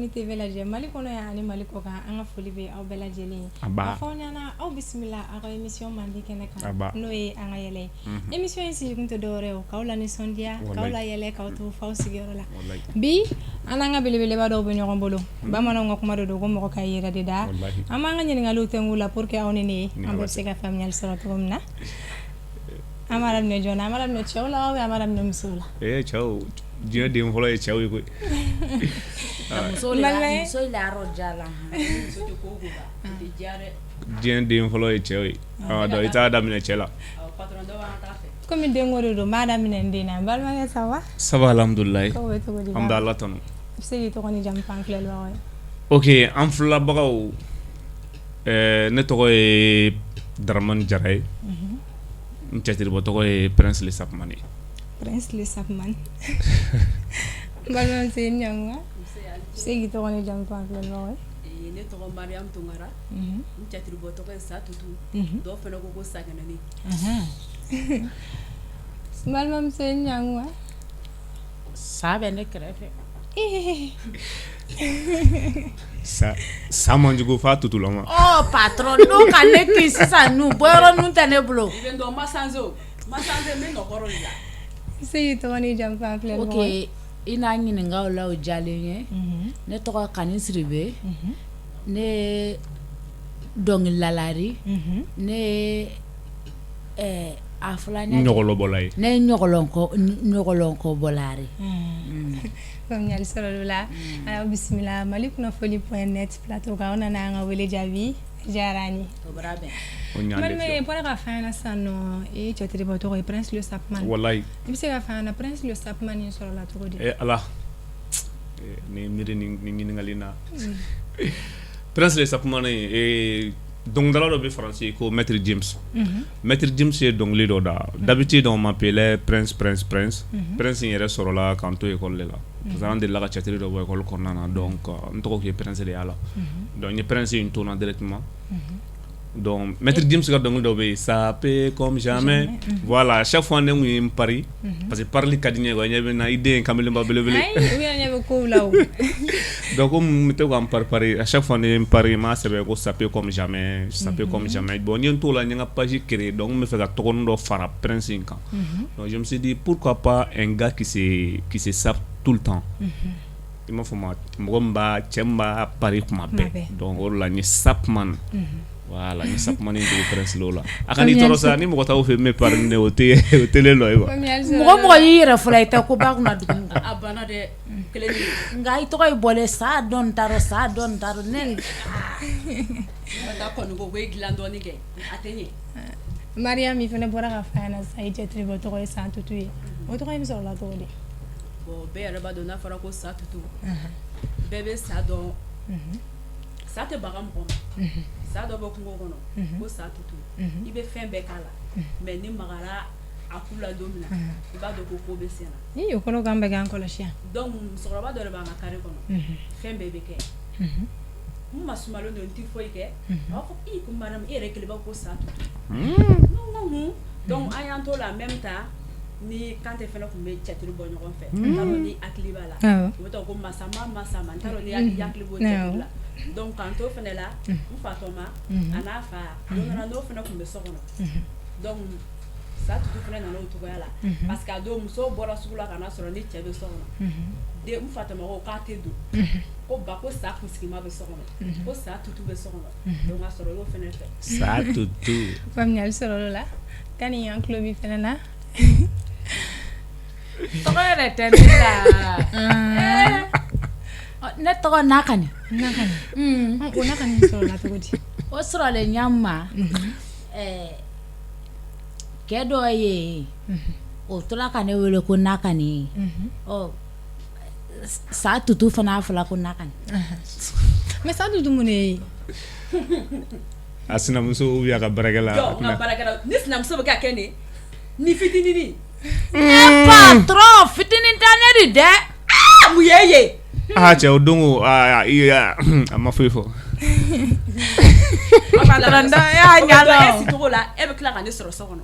Kunnafoni TV lajɛ Mali kɔnɔ yan ani Mali kɔ kan, an ka foli bɛ aw bɛɛ lajɛlen ye. A ba. A fɔ aw ɲɛna, aw bisimila aw ka émission mandi kɛnɛ kan, A ba. n'o ye an ka yɛlɛ ye. Émission in sigikun tɛ dɔwɛrɛ ye o, k'aw la nisɔndiya, k'aw la yɛlɛ, k'aw to f'aw sigiyɔrɔ la. Walayi. Bi an n'an ka belebeleba dɔw bɛ ɲɔgɔn bolo. Bamananw ka kuma de don ko mɔgɔ ka i yɛrɛ de da. Walahi. An b'an ka ɲininkaliw tɛnku la pour que aw ni ne Ni an bɛɛ Ala bɛ se ka faamuyali sɔrɔ cogo min na. An b'a daminɛ jɔn na? An b'a daminɛ cɛw la ou bien an b'a daminɛ musow la? Ee, cɛw, diɲɛ den fɔlɔ ye cɛw ye koyi. Muso de b'a Balima. Muso la yɔrɔ ja la. Diɲɛ den fɔlɔ ye cɛw ye. Ɔ, donc i t'a daminɛ cɛ la. Komi denko de don, n b'a daminɛ n den na. N balimakɛ, ça va? Ça va, alhamdulilayi. Kow bɛ cogo di? An bɛ Ala tanu. I bɛ se k'i tɔgɔ ni jamu fɔ an filɛlibagaw ye? Ok, an filɛbagaw, ne tɔgɔ ye Daramani Jara ye. N cɛtiribɔ tɔgɔ ye Prince Le Sapman ye. Prince Le Sapman. N balimamuso, i ni ɲankuma. I bɛ se k'i tɔgɔ ni jamu fɔ an filɛlibagaw ye? Ne tɔgɔ Mariam Tunkara. N cɛtiribɔ tɔgɔ ye Sa Tutu. Dɔw fana ko Sagɛnɛni. N balimamuso, i ni ɲankuma. Sa bɛ ne kɛrɛfɛ. Sa sa man jugu f'a tutulama. Ɔ patron, n'o ka ne kin sisan, nu bɔyɔrɔ nun tɛ ne bolo. I bɛ n dɔn, ma changé o, ma changé, n bɛ nɔ kɔrɔ de la. I bɛ se k'i tɔgɔ ni jamu fɔ an filɛlibagaw ye? Ok, i n'a ɲininka o la, o diyalen ye. Ne tɔgɔ Kani Siribe. Ne ye dɔnkilidalari. Ne ye a fɔla Ɲɔgɔlɔbɔla ye. Ne ye ɲɔgɔlɔnkɔbɔlari. Faamuyali sɔrɔ o la. Aw bisimila Mali kunnafoni.net plateau kan. Aw nana an ka wele jaabi, diyara an ye. O bɔra bɛn. O ɲan de. Balimakɛ, i bɔra ka fɔ an ɲɛna sisan nɔ, i cɛtiribɔ tɔgɔ ye Prince Le Sapman. Walayi. I bɛ se ka fɔ an ɲɛna, Prince Le Sapman in sɔrɔla cogo di? Eh Ala, ni miiri ni ɲininkali na. Prince Le Sapman, dɔnkilidala dɔ bɛ Faransi ko Maître James. Maître James ye dɔnkili dɔ da. D'habitude, on m'appelait Prince, Prince, Prince. Prince in yɛrɛ sɔrɔla k'an to école de la. Parce que an delila ka cɛtiri dɔ bɔ école kɔnɔna na, donc n tɔgɔ tun ye Prince de y'a la. Donc n ye Prince in to n na directement. Donc Maître James ka dɔnkili dɔ bɛ yen, "Sapé comme jamais". Voilà, chaque fois ne kun ye n pari, parce que parili ka di n ye quoi, ɲɛ bɛ n na, i den ye kamelenba belebele. Ayi, u yɛrɛ ɲɛ bɛ kow la o. Donc komi n bɛ to ka n pari pari, à chaque fois ne ye n pari, n m'a sɛbɛn ko "sapé comme jamais, sapé comme jamais". Bon, n ye n t'o la, n ye n ka page créer, donc n bɛ fɛ ka tɔgɔnin dɔ fara Prince in kan. Donc je me suis dit, pourquoi pas un gars qui se sape tout le temps. I m'a fɔ ma, mɔgɔ min b'a, cɛ min b'a pari kuma bɛɛ. Donc o de la n ye Sapman. Voilà, n ye Sapman in dogo Prince la o la. A ka n'i tɔɔrɔ sa, ni mɔgɔ t'aw fɛ yen min bɛ pari ni ne ye, o tɛ ne nɔ ye quoi. Mɔgɔ mɔgɔ y'i yɛrɛ fɔlɔ, i tɛ ko ba kunna dugu. A banna dɛ, kelen. Nka i tɔgɔ ye bɔlen, sa dɔn t'a sa dɔn t'a ne. Ka taa kɔni ko e dilan dɔɔni kɛ, a tɛ ɲɛ. Mariam, i fana bɔra ka fɔ an ɲɛna sisan, i cɛtiribɔ tɔgɔ ye San Tutu ye. O tɔgɔ in bɛ sɔrɔ la cogo di? Bon, bɛɛ yɛrɛ b'a dɔn, n'a fɔra ko Sa Tutu, bɛɛ bɛ sa dɔn. Sa tɛ baga mɔgɔ ma. Sa dɔ bɛ kungo kɔnɔ ko sa tutu, i bɛ fɛn bɛɛ k'a la, mais ni magara a ku la don min na, i b'a dɔn ko ko bɛ sen na. Ni o kɔrɔ k'an bɛ k'an kɔlɔsi yan. Donc musokɔrɔba dɔ de b'an ka carré kɔnɔ, fɛn bɛɛ bɛ kɛ. N ma sumalen don, n tɛ foyi kɛ. A b'a fɔ i ko Mariam, e yɛrɛ kelen b'a fɔ ko sa tutu. Ne ko hun. Donc an y'an t'o la, en même temps ni Kante fana tun bɛ cɛtiri bɔ ɲɔgɔn fɛ. N t'a dɔn ni hakili b'a la. U bɛ taa ko masama masama, n t'a dɔn ni hakili b'o cɛtiri la. Donc k'an t'o fana la, n fatɔma a n'a fa don dɔ la, n'o fana tun bɛ so kɔnɔ. Donc sa tutu fana nana o cogoya la, parce que a don musow bɔra sugu la ka na sɔrɔ ni cɛ bɛ so kɔnɔ. Den n fatɔma ko k'a tɛ don, ko ba ko sa kunsigima bɛ so kɔnɔ, ko sa tutu bɛ so kɔnɔ. Donc a sɔrɔ y'o fana fɛ. Sa tutu. Faamuyali sɔrɔ o la. Kani, an tulo b'i fana na. Tɔgɔ yɛrɛ tɛ ne la. Ne tɔgɔ Nakani. Nakani. O Nakani sɔrɔla cogo di? O sɔrɔlen ɲa ma, cɛ dɔ ye, o tora ka ne wele ko Nakani. Ɔ, Sa Tutu fana fɔla ko Nakani. Mais Sa Tutu mun de ye? A sinamuso ou bien a ka baarakɛla. Jɔ, n ka baarakɛla ni sinamuso bɛ ka kɛ nin ni fitininin. Patron, fitinin tɛ ne di dɛ. Mun ye ye? Ah cɛ, o don ko aa a ma foyi fɔ. Patron dɔ y'a ɲa. E sicogo la, e bɛ tila ka ne sɔrɔ so kɔnɔ.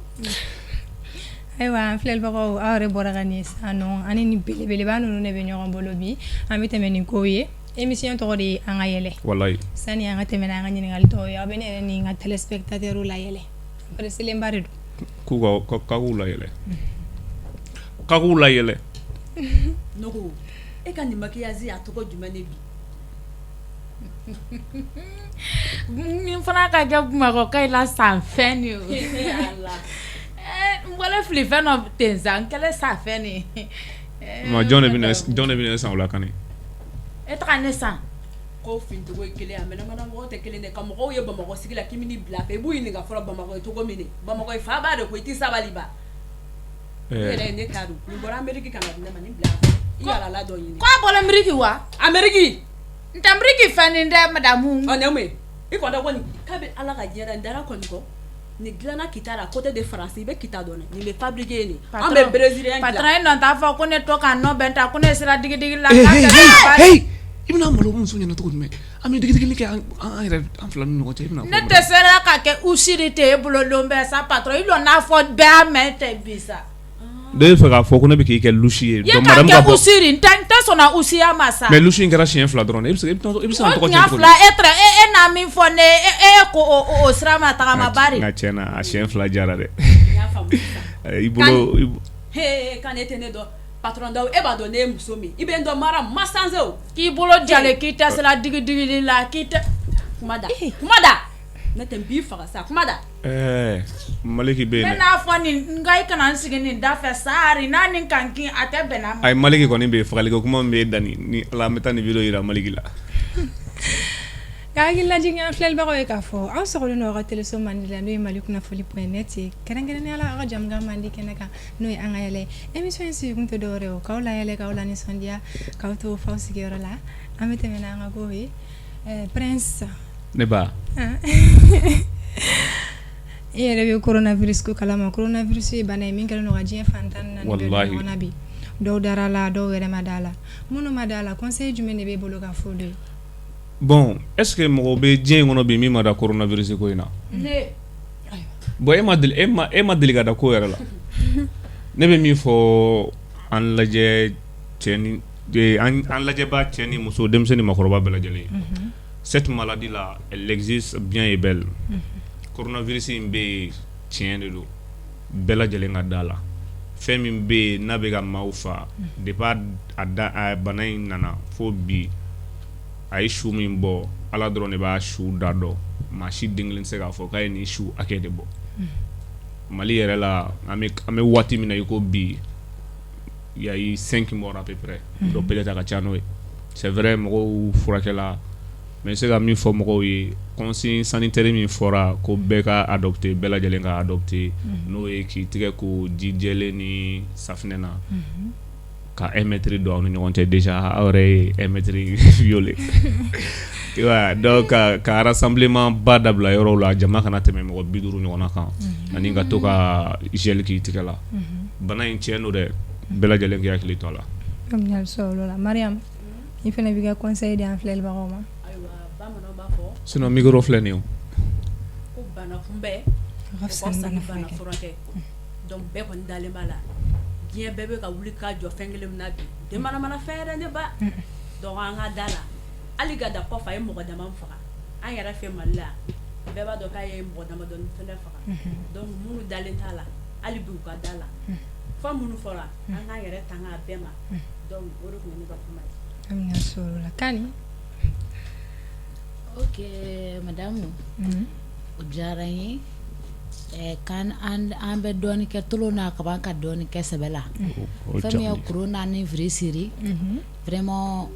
Ayiwa, an filɛlibagaw, aw yɛrɛ bɔra ka nin sisan nɔ, ani nin belebeleba ninnu de bɛ ɲɔgɔn bolo bi. An bɛ tɛmɛ ni kow ye. Émission tɔgɔ de ye an ka yɛlɛ. Walayi. Sani an ka tɛmɛ n'an ka ɲininkali tɔw ye, aw bɛ ne yɛrɛ ni n ka téléspectateurs la yɛlɛ. Presselenba de don. K'u ka k'u la yɛlɛ. K'a k'u la yɛlɛ. Ne ko e ka nin maquillage a tɔgɔ jumɛn ne bi? Nin fana ka kɛ Bamakɔ ka la san fɛn de o. N bɔlen fili fɛn dɔ ten sa n kɛlen sa fɛn de. Ma jɔn de bɛ ne san o la kan? E taga ne san. Ko fincogo ye kelen a mɛnɛmana mɔgɔw tɛ kelen dɛ, ka mɔgɔw ye Bamakɔ sigi la k'i bɛ n'i bila a fɛ i b'u ɲininka fɔlɔ Bamakɔ ye cogo min, Bamakɔ ye faaba de ko i tɛ sabali ba. Ne yɛrɛ ne t'a dɔn nin bɔra Amérique ka na di ne ma nin bila i yɛrɛ la dɔ ɲini. K'a bɔra Amérique wa? Amérique. N tɛ Amérique fɛn nin dɛ madame. Ɔ ne mun ye i kɔni ko nin kabi Ala ka diɲɛ da nin dara kɔni kɔ nin dilanna Kita la côté de France i bɛ Kita dɔn nin bɛ fabriquer yen an bɛ brésilien dilan. Patron e nɔ t'a fɔ ko ne to k'a nɔ bɛn ta ko ne sera digidigi la. Hey i bɛna malo muso ɲɛna cogo jumɛn? An bɛ digidigi kɛ an yɛrɛ an fila ni ɲɔgɔn cɛ, i bɛna. Ne tɛ sera ka kɛ usiri tɛ e bolo don bɛɛ sa patron i lɔ n'a fɔ bɛɛ y'a mɛn tɛ bi sa. Ne bɛ fɛ k'a fɔ ko ne bɛ k'i kɛ louche ye. I ye k'a kɛ usiri n tɛ sɔnna usiya ma sa. Mais louche in kɛra siɲɛ fila dɔrɔn de, e bɛ se ka tɔgɔ tiɲɛ cogo di? O siɲɛ fila e tɛrɛ e n'a min fɔ ne e ko o sira ma tagama bari. Nka tiɲɛ na a siɲɛ fila diyara dɛ. N y'a faamu sisan. I bolo. He kan ne tɛ ne dɔn. Patron daw e b'a dɔn ne ye muso min i bɛ n dɔn mara ma sanse o. K'i bolo jalen k'i tɛ sera digidigi la k'i tɛ. Kuma da kuma da ne tɛ n b'i faga sa kuma da. Ɛɛ Maliki bɛ yen dɛ. Ne n'a fɔ nin nka i kana n sigi nin da fɛ saari n'a ni kan kin a tɛ bɛn n'a ma. Ayi Maliki kɔni bɛ yen fagaliko kuma min bɛ da ni Ala an bɛ taa nin vidéo jira Maliki la. Ka hakililajigin an filɛlibagaw ye k'a fɔ aw sɔgɔlen don aw ka teleso mandi la n'o ye Mali kunnafoni.net ye kɛrɛnkɛrɛnnenya la aw ka jamukan mandi kɛnɛ kan n'o ye an ka yɛlɛ émission in sigikun tɛ dɔwɛrɛ ye o k'aw layɛlɛ k'aw la nisɔndiya k'aw to f'aw sigiyɔrɔ la an bɛ tɛmɛ n'an ka kow ye. Prince. Ne ba. E yɛrɛ bɛ coronavirus ko kalama. Coronavirus ye bana ye min kɛlen don ka diɲɛ fan 14 bɛɛ don ɲɔgɔn na bi. Dɔw dara la dɔw yɛrɛ ma da la. Minnu ma da la conseil jumɛn de b'e bolo ka fɔ olu ye? Bon est ce que mɔgɔ bɛ diɲɛ in kɔnɔ bi min ma da coronavirus ko in na? Ne. Bon e ma deli ka da ko yɛrɛ la. Ne bɛ min fɔ an lajɛ cɛ ni an lajɛbaa cɛ ni muso denmisɛnnin ni maakɔrɔba bɛɛ lajɛlen ye. Cette maladie là elle existe bien et belle. Coronavirus in bɛ yen tiɲɛ de don bɛɛ lajɛlen ka da la. Fɛn min bɛ yen n'a bɛ ka maaw fa depuis a bana in nana fo bi a ye su min bɔ Ala dɔrɔn de b'a su da dɔn maa si den kelen tɛ se k'a fɔ k'a ye nin su hakɛ de bɔ. Mali yɛrɛ la an bɛ waati min na i ko bi il y a eu 5 morts à peu près. Donc peut-être a ka ca n'o ye. C'est vrai mɔgɔw furakɛla mais n bɛ se ka min fɔ mɔgɔw ye consigne sanitaire min fɔra ko bɛɛ ka adopter bɛɛ lajɛlen ka adopter n'o ye k'i tigɛ ko ji jɛlen ni safinɛ na ka 1 mètre don aw ni ɲɔgɔn cɛ déjà aw yɛrɛ ye 1 mètre violé. I b'a ye donc ka rassemblement ba dabila yɔrɔw la jama kana tɛmɛ mɔgɔ 50 ɲɔgɔnna kan ani ka to ka gel k'i tigɛ la. Bana in tiɲɛ don dɛ bɛɛ lajɛlen k'i hakili to a la. Faamuyali sɔrɔ o la. Mariam i fana b'i ka conseil di an filɛlibagaw ma. Ayiwa bamananw b'a fɔ. Sinon micro filɛ nin ye o. Ko bana kunbɛn o ka fisa ni bana furakɛ. Donc bɛɛ kɔni dalen b'a la. Diɲɛ bɛɛ bɛ ka wuli k'a jɔ fɛn kelen min na bi o tɛ manamana fɛn yɛrɛ ne ba. Donc an ka da la hali ka da kɔfɛ a ye mɔgɔ dama faga an yɛrɛ fɛ Mali la bɛɛ b'a dɔn k'a ye mɔgɔ damadɔni fɛnɛ faga. Donc minnu dalen t'a la hali bi u ka da la. Fɛn minnu fɔra an k'an yɛrɛ tanga a bɛɛ ma. Donc o de tun ye ne ka kuma ye. Faamuyali sɔrɔ o la. Kani. Ok madame. O diyara n ye. Kan an bɛ dɔɔnin kɛ tolon na ka ban ka dɔɔnin kɛ sɛbɛ la. Fɛn min ye corona ni virus vraiment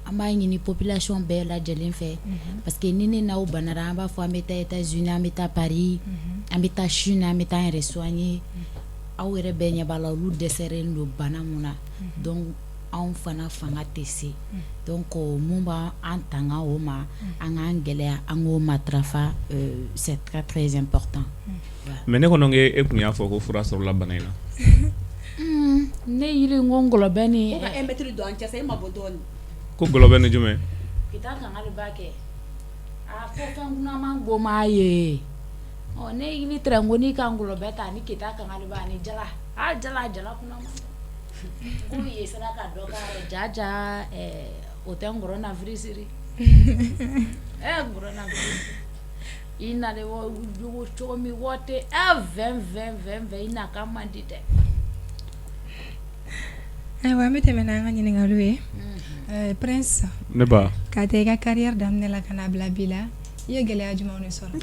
an b'a ɲini population bɛɛ lajɛlen fɛ parce que ni ne n'aw banara an b'a fɔ an bɛ taa États-Unis an bɛ taa Paris an bɛ taa Chine an bɛ taa an yɛrɛ soigner aw yɛrɛ bɛɛ ɲɛ b'a la olu dɛsɛlen don bana mun na donc anw fana fanga tɛ se donc mun b'an tanga o ma an k'an gɛlɛya an k'o matarafa c'est très très important. Mais ne kɔni e tun y'a fɔ ko fura sɔrɔla bana in na. Ne yiri n ko ngɔlɔbɛ ni. Ko ka 1 mètre don an cɛ sa e ma bɔ dɔɔnin. Ko ngɔlɔbɛ ni jumɛn? Kita kangari b'a kɛ a fɔ fɛn kunaman goma ye ɔ ne yiri tɛrɛ n ko n'i ka ngɔlɔbɛ ta ni kita kangari b'a ni jala a jala jala kunaman ko ye sera ka dɔ k'a ja ja O tɛ n kɔrɔ nafirisiri n kɔrɔ nafiri i nalen cogo min waati 20 20 20 20 i na ka man di dɛ. Ayiwa, an bɛ tɛmɛ n'an ka ɲininkaliw ye. Prince. Ne ba. Ka taa i ka carrière daminɛ la ka n'a bila bi la, i ye gɛlɛya jumɛnw de sɔrɔ?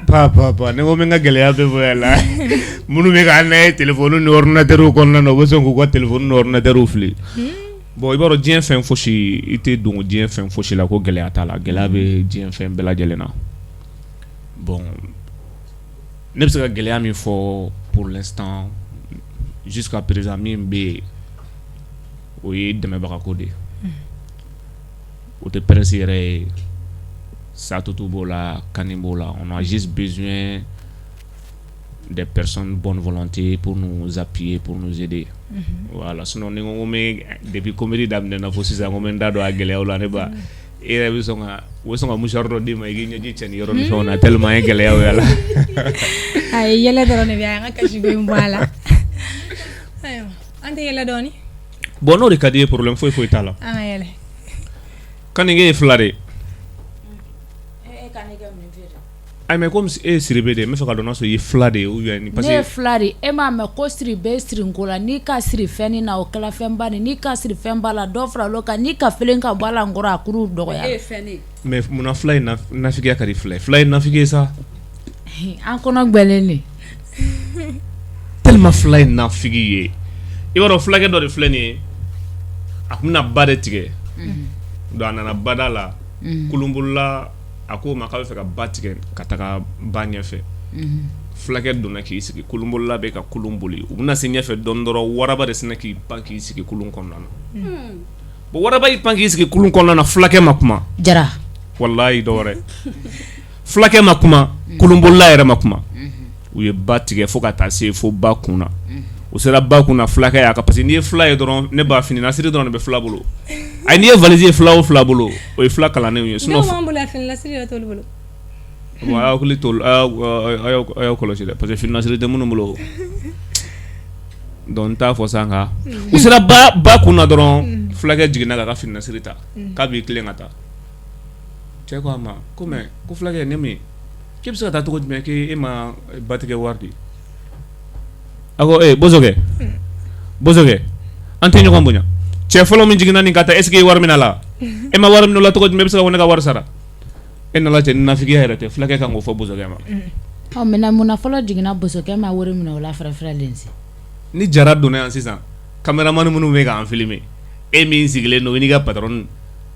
Pa pa pa, ne ko n bɛ n ka gɛlɛya bɛɛ fɔ yan la, minnu bɛ k'an lajɛ téléphone ni ordinateur kɔnɔna na, u bɛ sɔn k'u ka téléphone ni ordinateur fili. Bon, i b'a dɔn, diɲɛ fɛn fosi, i tɛ don diɲɛ fɛn fosi la ko gɛlɛya t'a la. Gɛlɛya bɛ diɲɛ fɛn bɛɛ lajɛlen na. Bon, ne bɛ se ka gɛlɛya min fɔ pour l'instant, jusqu'à présent, min bɛ yen, o ye dɛmɛbagako de ye. O tɛ Prince yɛrɛ ye, Satutu b'o la, Kani b'o la. On a juste besoin des personnes bonne volonté pour nous appuyer, pour nous aider. Voilà. Sinon ni ko n bɛ depuis comédie daminɛ fo sisan, ko n bɛ n da don a gɛlɛyaw la, ne ba, e yɛrɛ bɛ sɔn ka, u bɛ sɔn ka mouchoir dɔ d'i ma i k'i ɲɛji cɛ ni yɔrɔ ni fɛnw na, tellement an ye gɛlɛyaw y'a la. Ayi, yɛlɛ dɔrɔn de bɛ an ka kasi ko in bɔ a la. Ayiwa, an tɛ yɛlɛ dɔɔni? Bon, n'o de ka di ye, problème foyi foyi t'a la. An ka yɛlɛ. Kani ye fila de ye. E ka ne kɛ mun feere? Ayi, mais comme e ye Siribe de ye, n bɛ fɛ ka dɔn n'a sɔrɔ i ye fila de ye ou bien parce Ne ye que fila de. E m'a mɛn ko Siribe sirinko la, n'i ka siri fɛn na, o kɛla fɛnba de. N'i ka siri fɛnba la, dɔ fara l'o kan, n'i ka felen ka bɔ a la, n kɔrɔ, a kuru dɔgɔya. E ye fɛn ne ye. Mais munna fila in nafigiya ka di fila ye? Fila ye nafigi ye sa. An kɔnɔ gbɛlen de. Tellement fila ye nafigi ye, i b'a dɔn, fulakɛ dɔ de filɛ nin ye, a tun bɛna ba de tigɛ. Donc a nana bada la, kolonbolila a ko ma k'a bɛ fɛ ka ba tigɛ ka taga ba ɲɛfɛ. Fulakɛ donna k'i sigi, kolonbolila bɛ ka kolon boli. U bɛna se ɲɛfɛ dɔɔni dɔrɔn, waraba de sinna k'i pan k'i sigi kolon kɔnɔna na. Bon, waraba y'i pan k'i sigi kolon kɔnɔna na, fulakɛ ma kuma. Jara. Walayi, dɔwɛrɛ, fulakɛ ma kuma, kolonbolila yɛrɛ ma kuma. U ye ba tigɛ fo ka taa se fo ba kun na. U sera ba kun na, fulakɛ y'a ka, parce que n'i ye fila ye dɔrɔn, ne ba, fini lasiri dɔrɔn de bɛ fila bolo. Ayi, n'i ye valise ye fila o fila bolo, o ye fila kalannenw ye, sinon Dɔw b'an bolo yan, fini lasiri yɛrɛ t'olu bolo. Bon, a y'aw hakili to, a y'aw kɔlɔsi dɛ, parce que fini lasiri tɛ minnu bolo. Donc n t'a fɔ sa, nka u sera ba kun na dɔrɔn, fulakɛ jiginna k'a ka fini lasiri ta k'a b'i tilen ka taa. Cɛ ko a ma ko mais ko fulakɛ, ne min ye, k'e bɛ se ka taa cogo jumɛn k'e ma ba tigɛ wari di? A ko ee, bosokɛ, bosokɛ, an tɛ ɲɔgɔn bonya. Cɛ fɔlɔ min jiginna nin ka taa, est ce que e ye wari minɛ a la? E ma wari minɛ o la cogo jumɛn, e bɛ se ka ko ne ka wari sara? E nana cɛ, ni nafigiya yɛrɛ tɛ, fulakɛ kan k'o fɔ bosokɛ ma. Ɔ, maintenant, munna fɔlɔ jiginna, bosokɛ ma wari minɛ o la fɛrɛ lensi? Ni Jara donna yan sisan, caméraman minnu bɛ k'an filmer, e min sigilen don i n'i ka patron,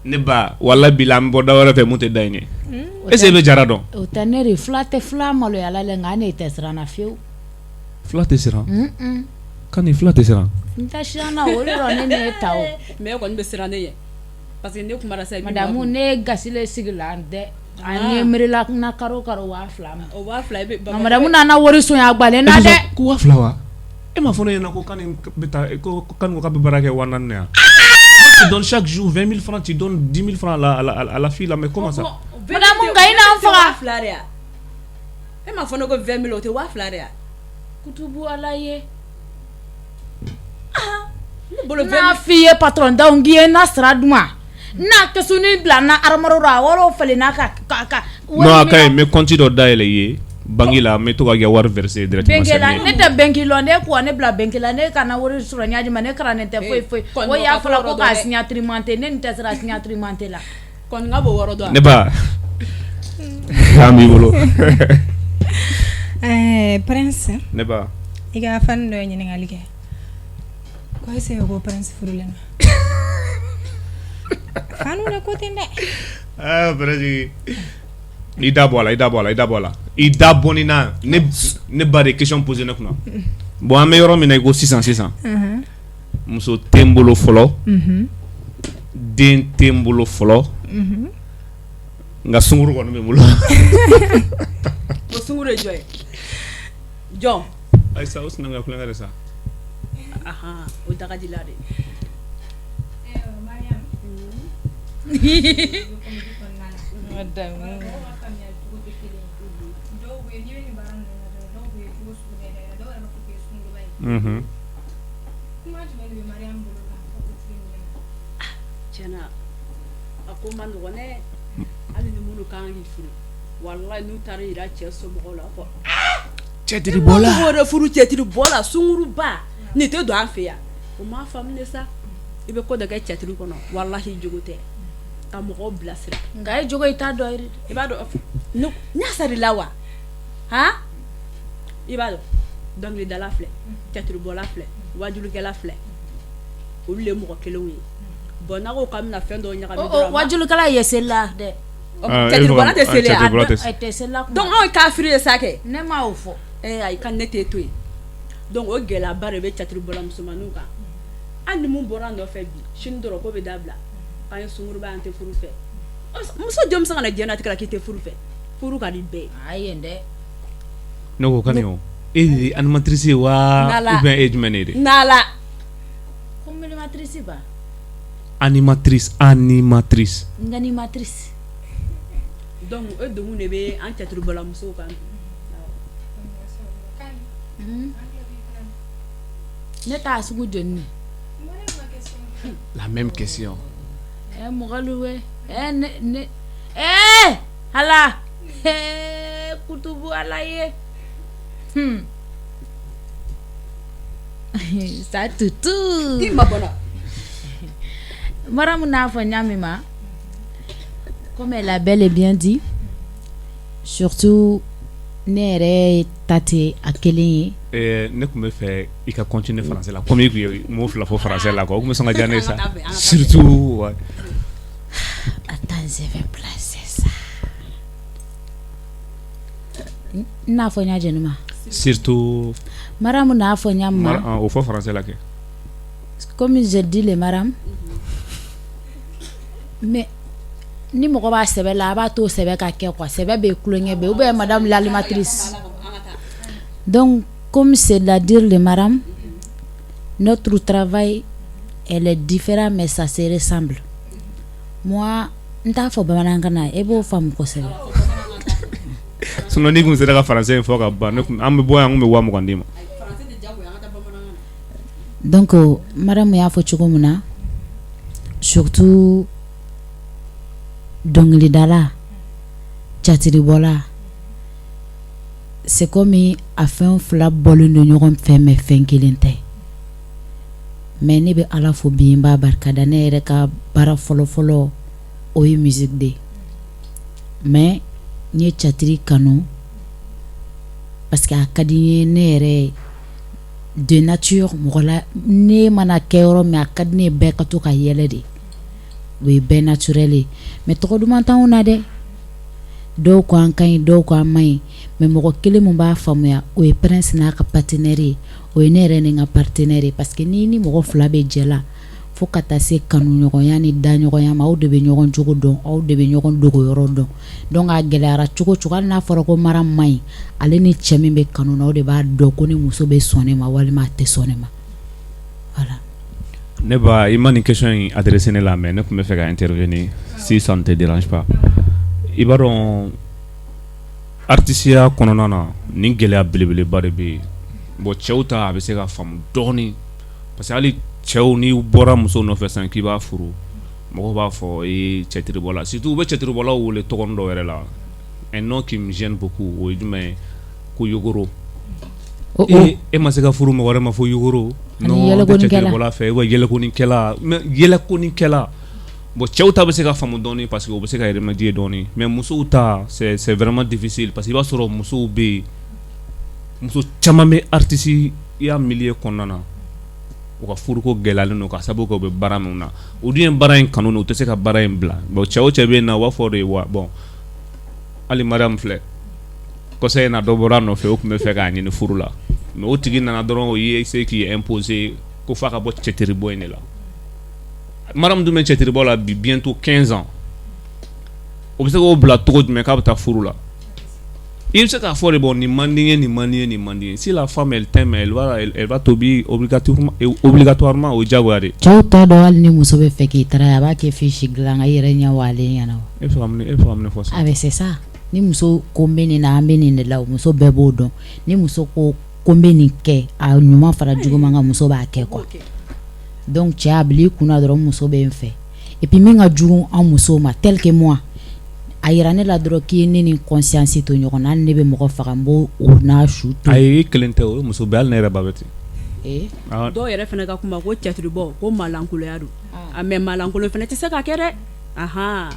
ne ba, wala bila, an bɛ bɔ da wɛrɛ fɛ mun tɛ da in ye. Est ce que e bɛ Jara dɔn? O tɛ ne de. Fila tɛ fila maloya la dɛ, nka ne tɛ siran na fiyewu. Fila tɛ siran kan ni fila tɛ siran. N tɛ siran na, o de rɔ ne ne ta o. Mais e kɔni bɛ siran ne ɲɛ parce que ne kumara sisan i b'i Madame makun. ne ye gasi le sigi la dɛ, a ne miirila na karo karo 2000 ma. O 2000 i bɛ Nka madame nana wari sonya gbalen na dɛ. Ko 2000 wa? E m'a fɔ ne ɲɛna ko Kani bɛ taa, ko Kani ko k'a bɛ baara kɛ 4000 na yan. Tu donnes chaque jour 20 000 francs, tu donnes 10 000 francs à la fille là, mais comment ça? Madame, nka i n'an faga. 2000 de ya? E m'a fɔ ne ko 20 000, o tɛ 2000 de ya? Kutubu ala ye. Ne bolo N'a 20 000. f'i ye, patron daw, k'i ye na sara d'u ma, n'a kɛsuni bila na armoire rɔ, a wariw falen n'a ka. Non, a ka ɲi, n bɛ compte dɔ dayɛlɛ i ye banque la, n bɛ to ka kɛ wari verser directement. Benke la. C'est mieux. Ne tɛ benki lɔ, ne ko ne bila benki la, ne kana wari sɔrɔ ɲaji ma, ne karannen tɛ foyi foyi. Kɔni O y'a ka fɔla t'o ko yɔrɔ k'a dɔn dɛ. signature manté, ne nin tɛ sera signature manté la. Kɔni ka b'o yɔrɔ dɔn. Ne ba, an b'i bolo. Prince. Ne ba. I ka fan dɔ ye ɲininkali kɛ ko est ce que ko Prince furulen don? Fanu de ko ten dɛ. Ah, Prince, i da bɔ a la, i da bɔ a la, i da bɔ a la, i da bɔ nin na. Ne ba de question posé ne kunna. Bon, an bɛ yɔrɔ min na i ko sisan sisan, muso tɛ n bolo fɔlɔ, den tɛ n bolo fɔlɔ, nka sunkuru kɔni bɛ n bolo. O sunkuru ye jɔn ye? Jɔn? Ayisa, o sinankunya kulonkɛ de sa. Ahan, o dagaji la de. Ayiwa, Mariam, mɔgɔw ka faamuyali cogo tɛ kelen ye. Dɔw bɛ yen, n'i bɛ nin baara ninnu na dɔrɔn, dɔw bɛ cogo sugu bɛɛ da i la, dɔw yɛrɛ b'a fɔ k'i ye sunkuruba ye. Kuma jumɛn de bɛ Mariam bolo k'a fɔ o tigi ɲɛna? Tiɲɛna. A ko ma nɔgɔn dɛ, hali ni minnu kan k'i furu, walahi n'u taara yira cɛ somɔgɔw la, fɔ cɛtiribɔla wɛrɛ furu, cɛtiribɔla, sunguruba, nin tɛ don an fɛ yan. O m'a faamu de sa. I bɛ ko dɔ kɛ cɛtiri kɔnɔ, walahi jogo tɛ ka mɔgɔw bilasira. Nka e jogo i t'a dɔn. I b'a dɔn ne sari la wa? Han, i b'a dɔn dɔnkilidala filɛ, cɛtiribɔla filɛ, wajulikɛla filɛ, olu le ye mɔgɔ kelenw ye. Bon, n'a ko k'an bɛna fɛn dɔw ɲagami, wajulikɛla ye selila dɛ. Cɛtiribɔla tɛ seli. Tɛ selila. Donc anw ye kafiri ye sa kɛ. Ne ma o fɔ. Ayi, ka ne t'e to yen. Donc o gɛlɛyaba de bɛ cɛtiribɔla musomaninw kan. Hali ni mun bɔra nɔfɛ bi, sini dɔrɔn ko bɛ dabila k'an ye sunkuruba, an tɛ furu fɛ. Muso jɔn bɛ se ka na diɲɛlatigɛ la k'i tɛ furu fɛ? Furu ka di bɛɛ ye. Ayi dɛ. Ne ko Kani, o e de ye animatrice ye wa, ou bien e ye jumɛn de ye dɛ? N'Ala. Ko animatrice ba. Animatrice, animatrice. Animatrice. Donc o degun de bɛ an cɛtiribɔla musow kan bi. Ne t'a sugu jeni. La même question. Ɛ mɔgɔlu we ɛ ne ne ɛ ala kutubu ala ye. Sa tutu. I ma bɔra. Maramu n'a fɔ ɲa min ma, comme elle a bel et bien dit, surtout ne yɛrɛ ta tɛ a kelen ye. Ne tun bɛ fɛ i ka continuer français la, comme i tun ye mot fila fɔ français la quoi, o tun bɛ sɔn ka diya ne ye sa, surtout ouais. Attends, je vais placer ça. N n'a fɔ ɲa jɛni ma. Surtout. Maramu n'a fɔ ɲa min ma. O fɔ français la kɛ. Comme je dis le Maram, mais ni mɔgɔ b'a sɛbɛ la, a b'a to sɛbɛ ka kɛ quoi, sɛbɛ bɛ kulonkɛ bɛ ou bien madame l'animatrice. Donc comme c'est la dire le Maram, notre travail elle est différent mais ça se ressemble. Moi n t'a fɔ bamanankan na, e b'o faamu kosɛbɛ. Sinon n'i kun sera ka français in fɔ ka ban, ne kun an bɛ bɔ yan, an kun bɛ 20 000 d'i ma. Donc Maramu y'a fɔ cogo min na, surtout dɔnkilidala, catiribɔla, c'est comme a fɛn fila bɔlen don ɲɔgɔn fɛ mais fɛn kelen tɛ. Mais ne bɛ Ala fo bi, n b'a barikada, ne yɛrɛ ka baara fɔlɔ-fɔlɔ o ye musique de ye. Mais n ye catiri kanu parce que a ka di n ye, ne yɛrɛ de nature mɔgɔ la, ne mana kɛ yɔrɔ min, a ka di ne ye bɛɛ ka to ka yɛlɛ de, o ye bɛɛ naturel ye. Mais tɔgɔ duman t'anw na dɛ, dɔw ko an ka ɲi, dɔw ko an man ɲi, mais mɔgɔ kelen mun b'a faamuya, o ye Prince n'a ka partenaire ye, o ye ne yɛrɛ ni n ka partenaire ye. Parce que ni ni mɔgɔ fila bɛ jɛ la fo ka taa se kanuɲɔgɔnya ni daɲɔgɔnya ma, aw de bɛ ɲɔgɔn jogo dɔn, aw de bɛ ɲɔgɔn dogoyɔrɔ dɔn. Donc a gɛlɛyara cogo cogo, hali n'a fɔra ko mara man ɲi, ale ni cɛ min bɛ kanu na, o de b'a dɔn ko ni muso bɛ sɔn ne ma walima a tɛ sɔn ne ma. Voilà. Ne ba, i ma nin question in adressé ne la, mais ne tun bɛ fɛ ka intervenir si ça ne te dérange pas. I b'a dɔn, artisiya kɔnɔna na, nin gɛlɛya belebeleba de bɛ yen. Bon, cɛw ta a bɛ se ka faamu dɔɔnin, parce que hali cɛw, n'i bɔra muso nɔfɛ sisan k'i b'a furu, mɔgɔw b'a fɔ i cɛtiribɔla. Surtout u bɛ cɛtiribɔlaw wele tɔgɔnin dɔw yɛrɛ la, un nom qui me gêne beaucoup, o ye jumɛn ye? Ko yogoro. E e ma se ka furu mɔgɔ wɛrɛ ma fo yogoro? Non, tɛ cɛtiribɔla fɛ ou yɛlɛkonikɛla. Mais yɛlɛkonikɛla, bon, cɛw ta bɛ se ka faamu dɔɔnin parce que o bɛ se ka remédier dɔɔnin, mais musow ta, c'est vraiment difficile, parce que i b'a sɔrɔ musow bɛ yen, muso caman bɛ artiste ya milieu kɔnɔna na, u ka furuko gɛlɛyalen don ka sababu kɛ u bɛ baara min na. U dun ye baara in kanu, u tɛ se ka baara in bila. Bon, cɛ o cɛ bɛ yen na, u b'a fɔ de wa. Bon, hali Mariam filɛ, kɔsa in na dɔ bɔra a nɔfɛ, o tun bɛ fɛ k'a ɲini furu la, mais o tigi nana dɔrɔn, o ye essayer k'i imposer ko f'a ka bɔ cɛtiribɔ in de la. Mariam dun bɛ cɛtiribɔ la bi bientôt 15 ans, o bɛ se k'o bila cogo jumɛn k'a bɛ taa furu la? I bɛ se k'a fɔ de, bon, nin man di n ye, nin man di n ye, nin man di n ye. Si la femme elle t'aime, elle va t'obéir obligatoirement, obligatoirement, o ye diyagoya de ye. Cɛw t'a dɔn, hali ni muso bɛ fɛ k'i tara, a b'a kɛ fiche dilan ka i yɛrɛ ɲɛ walen ɲɛna. E bɛ fɛ ka mun de fɔ sisan? A bɛ, c'est ça, ni muso ko n bɛ nin na, an bɛ nin de la, muso bɛɛ b'o dɔn. Ni muso ko ko n bɛ nin kɛ, a ɲuman fara juguman kan, muso b'a kɛ quoi. Donc cɛ, a bila i kunna dɔrɔn, muso bɛ n fɛ. Et puis min ka jugu an musow ma, tel que moi, a yira ne la dɔrɔn k'i ye ne ni conscience to ɲɔgɔn na, hali ne bɛ mɔgɔ faga, n b'o o n'a su to. Ayi, i kelen tɛ, o ye muso bɛɛ, hali ne yɛrɛ ba bɛ ten. Ee. Dɔw yɛrɛ fana ka kuma ko cɛtiribɔ ko malankolonya don, a mais malankolon fana tɛ se ka kɛ dɛ, ahan.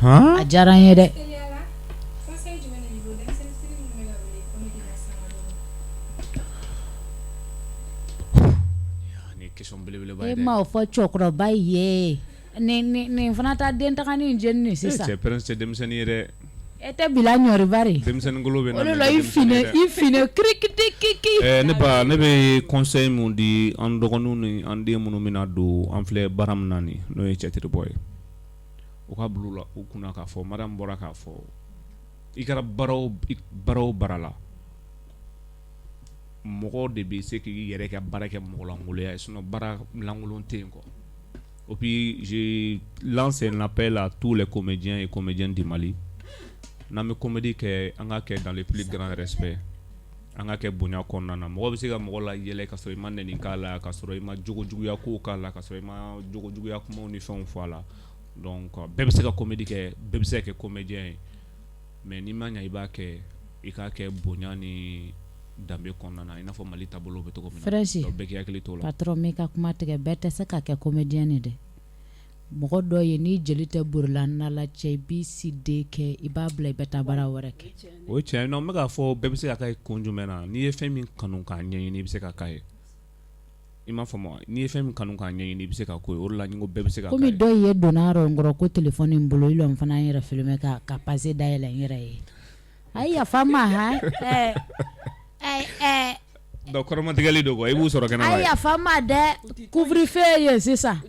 A diyara n ye dɛ. E ma o fɔ cɛkɔrɔba ye, nin fana taa den taganin jeni nin sisan. Cɛ, Prince tɛ denmisɛnnin ye dɛ. E tɛ bila ɲɔribari. Denmisɛnnin bɛ o de la i fine kirikiti. Ne ba, ne bɛ conseil mun di an dɔgɔninw ni an den minnu bɛna don an filɛ baara min na nin, n'o ye cɛtiribɔ ye, u ka bila u la u kunna k'a fɔ, madame bɔra k'a fɔ, i kɛra baara o baara la, mɔgɔ de bɛ se k'i yɛrɛ ka baara kɛ mɔgɔlankolonya ye, sinon baara lankolon tɛ yen quoi. Et puis je lance un appel à tous les comédiens et comédiennes du Mali, n'an bɛ comédie kɛ, an ka kɛ dans le plus grand respect, an ka kɛ bonya kɔnɔna na. Mɔgɔ bɛ se ka mɔgɔ la yɛlɛ ka sɔrɔ i ma nɛni k'a la, ka sɔrɔ i ma jogojuguya kow k'a la, ka sɔrɔ i ma jogojuguya kumaw ni fɛnw fɔ a la. Donc bɛɛ bɛ se ka comédie kɛ, bɛɛ bɛ se ka kɛ comédien ye, mais n'i ma ɲɛ i b'a kɛ, i k'a kɛ bonya ni danbe kɔnɔna na, i n'a fɔ Mali taabolo bɛ cogo min na. Frère, donc bɛɛ k'i hakili t'o la. Patron, m'i ka kuma tigɛ, bɛɛ tɛ se ka kɛ comédien ye dɛ. Mɔgɔ dɔ ye, n'i jeli tɛ borila na la cɛ, i b'i si den kɛ, i b'a bila, i bɛ taa baara wɛrɛ kɛ. O ye tiɲɛ ye. Non, n bɛ k'a fɔ bɛɛ bɛ se ka k'a ye kun jumɛn na, n'i ye fɛn min kanu k'a ɲɛɲini, i bɛ se ka k'a ye. I m'a faamu wa? N'i ye fɛn min kanu k'a ɲɛɲini, i bɛ se ka k'o ye. O de la n ko bɛɛ bɛ se ka komi dɔ ye donna yɔrɔ n kɔrɔ ko téléphone n bolo, i n fana n yɛrɛ filmer ka page dayɛlɛ n yɛrɛ ye. A ye yafa n ma han. Donc kɔrɔmatigɛli don quoi, i b'u sɔrɔ kɛnɛma. A ye yafa n ma dɛ, couvre-feu ye sisan.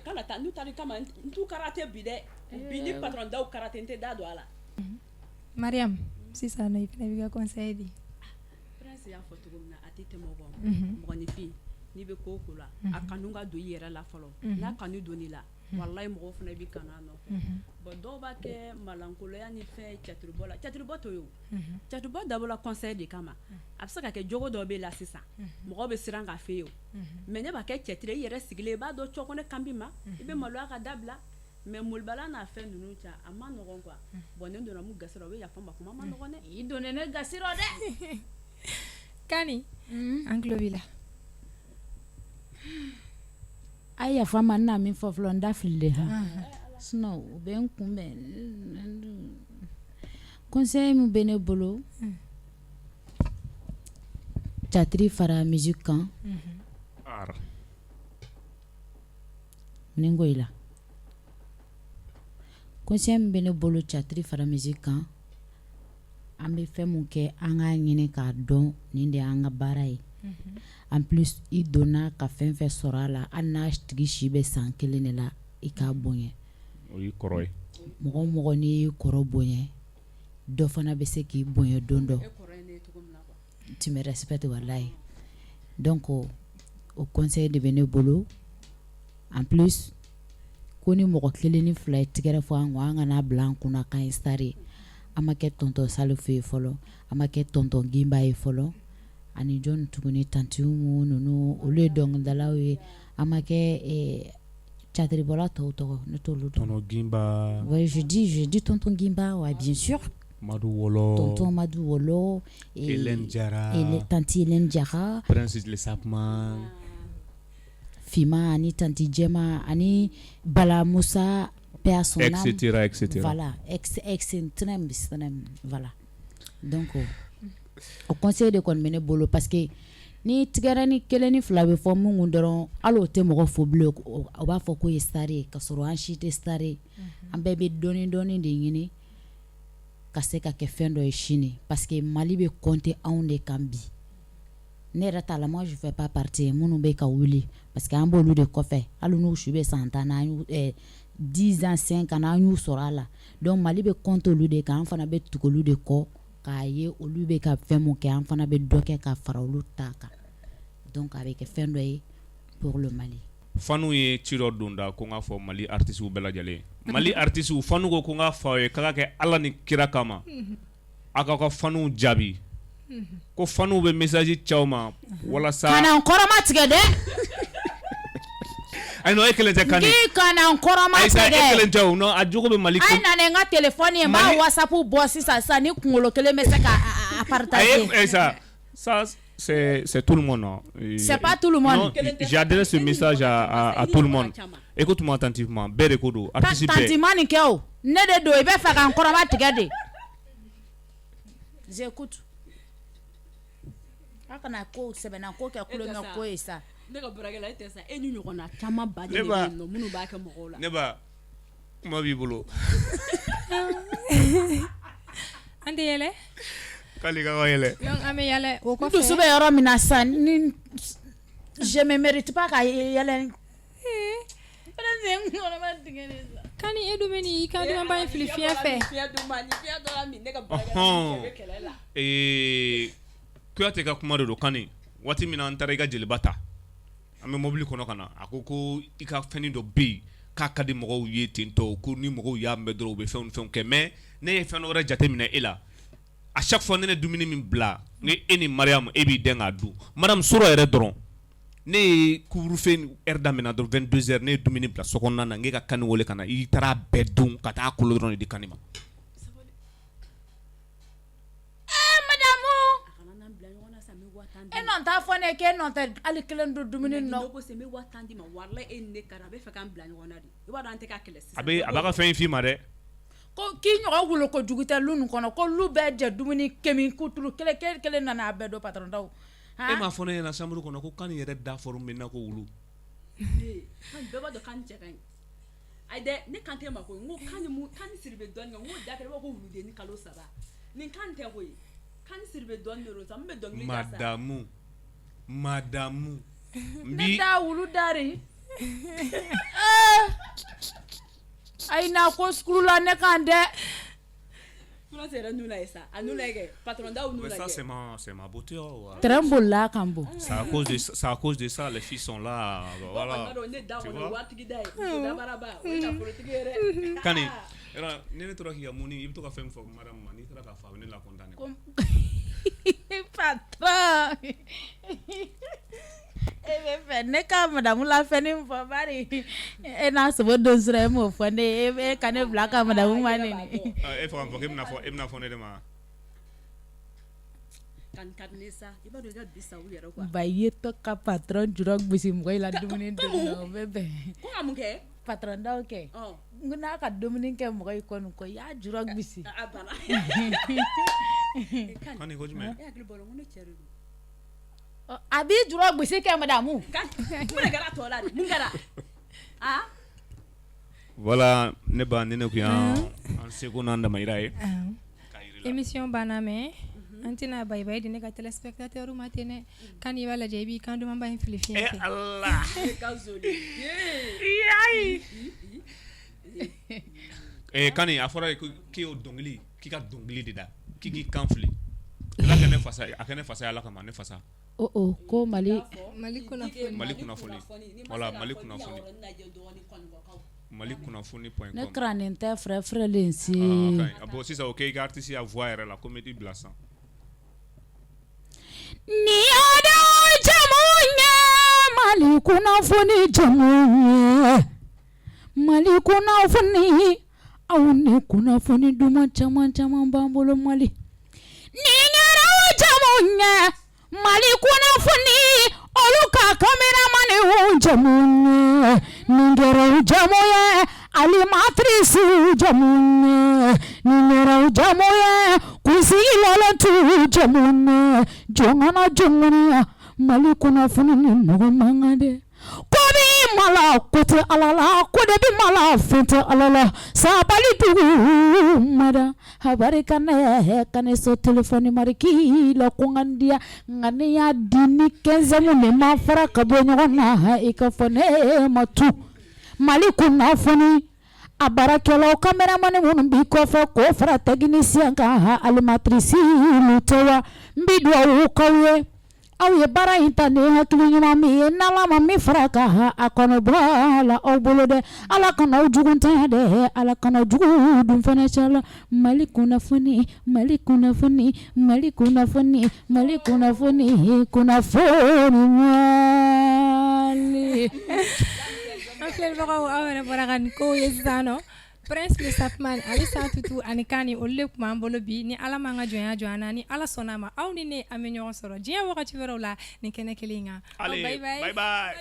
Kana taa n'u taara kama n t'u karate bi dɛ, bi ni patron daw karate, n tɛ da don a la. Mariam, sisan nɔ, i fana b'i ka conseil di. Prince y'a fɔ cogo min na, a tɛ tɛmɛ o kan. Mɔgɔninfin, n'i bɛ ko o ko la, a kanu ka don i yɛrɛ la fɔlɔ. N'a kanu donn'i la, walahi, mɔgɔw fana b'i kanu a nɔfɛ. Bon, dɔw b'a kɛ malankolonya ni fɛn cɛtiribɔ la. Cɛtiribɔ t'o ye o, cɛtiribɔ dabɔla conseil de kama. A bɛ se ka kɛ jogo dɔ b'e la sisan, mɔgɔ bɛ siran k'a f'e ye o, mais ne b'a kɛ cɛtiri i yɛrɛ sigilen, i b'a dɔn cɔ ko ne kan b'i ma, i bɛ maloya ka dabila. Mais molibala n'a fɛn ninnu ca, a ma nɔgɔn quoi. Bon, ne donna mun gasi la, o bɛ yafa n ma, kuma ma nɔgɔn dɛ. I donna ne gasi rɔ dɛ. Kani, an tulo b'i la. A ye yafa n ma, n na min fɔ fɔlɔ, n da fililen han, sinon u bɛ n kunbɛn. Conseil min bɛ ne bolo, théâtre fara musique kan. Art. Ni n ko i la, conseil min bɛ ne bolo, théâtre fara musique kan, an bɛ fɛn mun kɛ, an k'a ɲini k'a dɔn nin de y'an ka baara ye. En plus, i donna ka fɛn fɛn sɔrɔ a la, hali n'a tigi si bɛ san kelen de la, i k'a bonya. O y'i kɔrɔ ye. Mɔgɔ o mɔgɔ, n'i y'i kɔrɔ bonya, dɔ fana bɛ se k'i bonya don dɔ. E kɔrɔ ye ne ye cogo min na quoi. Tu me respectes, walahi. Donc o conseil de bɛ ne bolo. En plus, ko ni mɔgɔ kelen ni fila ye tigɛrɛ fɔ an kun, an kana bila an kunna k'an ye star ye. An ma kɛ tonton Salifu ye fɔlɔ, an ma kɛ tonton Gimba ye fɔlɔ, ani jɔn tuguni, tantie Umu ninnu, olu ye dɔnkilidalaw ye. An ma kɛ théâtre tɔw tɔgɔ, ne t'olu dɔn. Tonton Gimba. Ouais, je dis tonton Gimba, ouais, bien sûr. Madu Wɔlɔ. Tonton Madu Wɔlɔ et Hélène Jara. Et tantie Hélène Jara. Prince Le Sapman. Fima ani tantie Jɛma ani Bala Musa, paix à son âme. Etc, etc. Voilà, ex ex voilà. Donc o conseil de kɔni bɛ ne bolo, parce que ni tigɛrɛ ni kelen ni fila bɛ fɔ mun kun dɔrɔn, hali o tɛ mɔgɔ fo bilen, o b'a fɔ k'o ye star ye, ka sɔrɔ an si tɛ star ye. An bɛɛ bɛ dɔɔni dɔɔni de ɲini ka se ka kɛ fɛn dɔ ye sini, parce que Mali bɛ compter anw de kan bi. Ne yɛrɛ t'a la, moi je fais pas partie minnu bɛ ka wuli, parce que an b'olu de kɔfɛ. Hali n'u si bɛ san 10 na, an y'u 10 ans, 5 ans, an y'u sɔrɔ a la. Donc Mali bɛ compter olu de kan, an fana bɛ tugu olu de kɔ k'a ye olu bɛ ka fɛn mun kɛ, an fana bɛ dɔ kɛ ka fara olu ta kan. Donc a bɛ kɛ fɛn dɔ ye pour le Mali. Fanu ye ci dɔ don da ko n k'a fɔ Mali artistes bɛɛ lajɛlen, Mali artistes, fanu ko n k'a fɔ aw ye k'a ka kɛ Ala ni kira kama, a k'aw ka fanuw jaabi. Ko fanw bɛ message ci aw ma walasa Kana n kɔrɔma tigɛ dɛ. Ayi non, e kelen tɛ Kani. K'i kana n kɔrɔma Ayi sa, e tigɛ. kelen tɛ o. Non, a jogo bɛ Mali. A ye na ni n ka téléphone ye, n b'a WhatsApp bɔ sisan sisan, ni kunkolo kelen bɛ se ka a partager. Ayi, ça ça c'est tout le monde, non? C'est pas tout le monde. Non, j'adresse ce message à tout le monde. Écoute-moi attentivement. Bɛɛ de ko don, artiste bɛɛ. Tantie ma nin kɛ o, ne de don, i bɛ fɛ ka n kɔrɔma tigɛ de. J'écoute. A kana ko sɛbɛnna ko kɛ kulonkɛ ko ye sa. Ne ka baarakɛla, e tɛ sa, e ni ɲɔgɔnna caman ba de Ne bɛ ba. yen nɔ minnu b'a kɛ mɔgɔw la. Ne ba, kuma b'i bolo. An tɛ yɛlɛ. K'ale ka yɛlɛ. Donc an bɛ yɛlɛ o N kɔfɛ. dusu bɛ yɔrɔ min na sisan ni, je me mérite pas ka yɛlɛ. N kɔrɔma tigɛ de sa. Kani, e dun bɛ nin i kan dumanba in fili fiɲɛ fɛ. Fiɲɛ duman ni fiɲɛ dɔra min, ne ka baarakɛla, Ɔhɔn. cɛ bɛ kɛlɛ la. Kuyate ka kuma de don. Kani, waati min na an taara i ka jeliba ta, an bɛ mobili kɔnɔ ka na, a ko ko i ka fɛnnin dɔ bɛ yen k'a ka di mɔgɔw ye ten tɔ, ko ni mɔgɔw y'a mɛn dɔrɔn, u bɛ fɛnw ni fɛnw kɛ. Mais ne ye fɛn dɔ wɛrɛ jateminɛ e la. À chaque fois ne ne dumuni min bila ni e ni Mariam, e b'i dɛn k'a dun. Madame sɔrɔ yɛrɛ dɔrɔn, ne ye couvre-feu heure daminɛ dɔrɔn, 22 heures, ne ye dumuni bila so kɔnɔna na, n k'e ka Kani wele ka na, i taara a bɛɛ dun ka taa kolo dɔrɔn de di Kani ma. Eh madame. A kana n'an bila ɲɔgɔn na sa, n bɛ 50 E d'i ma. nɔ t'a fɔ ne ye k'e nɔ tɛ hali kelen dun dumuni nɔ. Ne ko sen, n bɛ 10 000 d'i ma, walahi, e ni ne ka di, a bɛ fɛ k'an bila ɲɔgɔn na de. I b'a dɔn an tɛ ka kɛlɛ sisan. A bɛ a b'a ka fɛn in f'i ma dɛ. Ko k'i ɲɔgɔn wolo ko jugu tɛ lu nin kɔnɔ, ko lu bɛɛ jɛ dumuni kɛmɛ kuturu kelen kelen kelen nana a bɛɛ don patron daw. E m'a fɔ ne ɲɛna chambre kɔnɔ ko Kani yɛrɛ da fɔra min na ko wulu. Ee, kan bɛɛ b'a dɔn kan cɛ ka ɲi. Ayi dɛ, ne kan tɛ ma koyi, n ko kan ni mun kan ni siri bɛ dɔɔnin kɛ, n ko da kɛra i b'a fɔ ko wuludenni kalo 3 nin kan tɛ koyi, kan ni siri bɛ dɔɔnin de don sa, n bɛ dɔnkili da sa. Madamu, madamu, n Ne bi da wulu dari. Ayi na ko sukuru la ne kan dɛ. Fura yɛrɛ nun lajɛ sa, a nun lajɛ kɛ patron daw nun Mais ça lajɛ. c'est ma beauté, oh, ouais. Train bolila kan bon. C'est à cause de ça les filles sont là, voilà. Bon, ne da Tu kɔni vois? waritigi da ye, muso dabaraba, o ye nafolotigi ye dɛ. Kani, yɔrɔ ni ne tora k'i ka muni, i bɛ to ka fɛn min fɔ madame ma, n'i taara k'a fɔ, a bɛ ne la content. Patron. E bɛ fɛ ne ka madame la fɛn min fɔ bari e n'a sogo don sɔrɔ, e m'o fɔ ne ye, e ka ne bila ka madame ma neni. E fɛ k'a fɔ k'e bɛna fɔ, e bɛna fɔ ne de ma. Kan ka di ne sa, i b'a dɔn i ka bi sa u yɛrɛ quoi. Ba i ye tɔ ka patron jurɔ gosi mɔgɔ in la dumuni dun na, o bɛ bɛn. Ko ka mun kɛ? Patron daw kɛ. Ɔ. N ko n'a ka dumuni kɛ mɔgɔ in kɔni kɔ, i y'a jurɔ gosi. A banna. Kani, ko jumɛn? E hakili bɔra, n ko ne cɛ de don. A b'i jurɔ gosi kɛ madame. Kan mun de kɛra tɔ la de, mun kɛra? Ah. Voilà, ne ba, ni ne kun y'an an seko n'an damayira ye. K'a yir'i la. Émission banna, mais an tɛna bye bye di ne ka téléspectateur ma ten dɛ. Kani, i b'a lajɛ, i b'i kan dumanba in fili fiɲɛ Eh fɛ. Allah. Ne ka zoli. Eh Kani, a fɔra ye ko k'e y'o dɔnkili, k'i ka dɔnkili de da, k'i k'i kan fili. Ala kɛ ne fasa ye, a kɛ ne fasa ye, Ala kama ne fasa. Oh oh, ko Mali Mali kunnafoni. Mali kunnafoni. Voilà, Mali kunnafoni. Mali kunnafoni point Ne com. karannen tɛ frɛ frɛlen si. Ah, ka ɲi. Bon, sisan o kɛ i ka artiste ya voix yɛrɛ la, comédie bila sisan. Ni y'aw jamu ye, Mali kunnafoni jamu ye, Mali kunnafoni, aw ni kunnafoni duman caman caman b'an bolo. Mali ni kɛra jamu ye, Mali kunnafoni, olu ka caméraman jamu ye, nin kɛra jamu ye, animatrice jamu ye, nin kɛra jamu ye, kunsigi lɔlɔtu jamu ye, jɔngɔnɔ jɔngɔniya. Mali kunnafoni ni mɔgɔ man kan dɛ. Ko bi mala, ko tɛ Ala la, ko de bi mala, fɛn tɛ Ala la. Sabali dugu mada habari kana kana so téléphone mariki la ko n diya, nka ne y'a di ni 15 ne ma fara ka bɔ ɲɔgɔn na, i ka fɔ ne ma tu. Mali kunnafoni a baarakɛlaw, caméraman minnu b'i kɔfɛ, k'o fara technicien kan, animatrice lu tɛ wa, n bi dugawu k'aw ye. Aw ye baara in ta ni hakili ɲuman min ye, n'Ala ma min fara kan, a kana bɔ a la aw bolo dɛ. Ala kana aw jugu tanya dɛ, Ala kana jugu dun fana cɛ. Mali kunnafoni, Mali kunnafoni, Mali kunnafoni, Mali kunnafoni, kunnafoni Mali. An filɛbagaw, aw yɛrɛ bɔra ka nin kow ye sisan nɔ. Prince le Sapman ale San Tutu ani Kani, olu de tun b'an bolo bi. Ni Ala m'an ka jɔnya jɔ an na, ni Ala sɔnna a ma, aw ni ne, an bɛ ɲɔgɔn sɔrɔ diɲɛ wagati wɛrɛw la nin kɛnɛ kelen in kan. Allez, bye bye. Bye bye.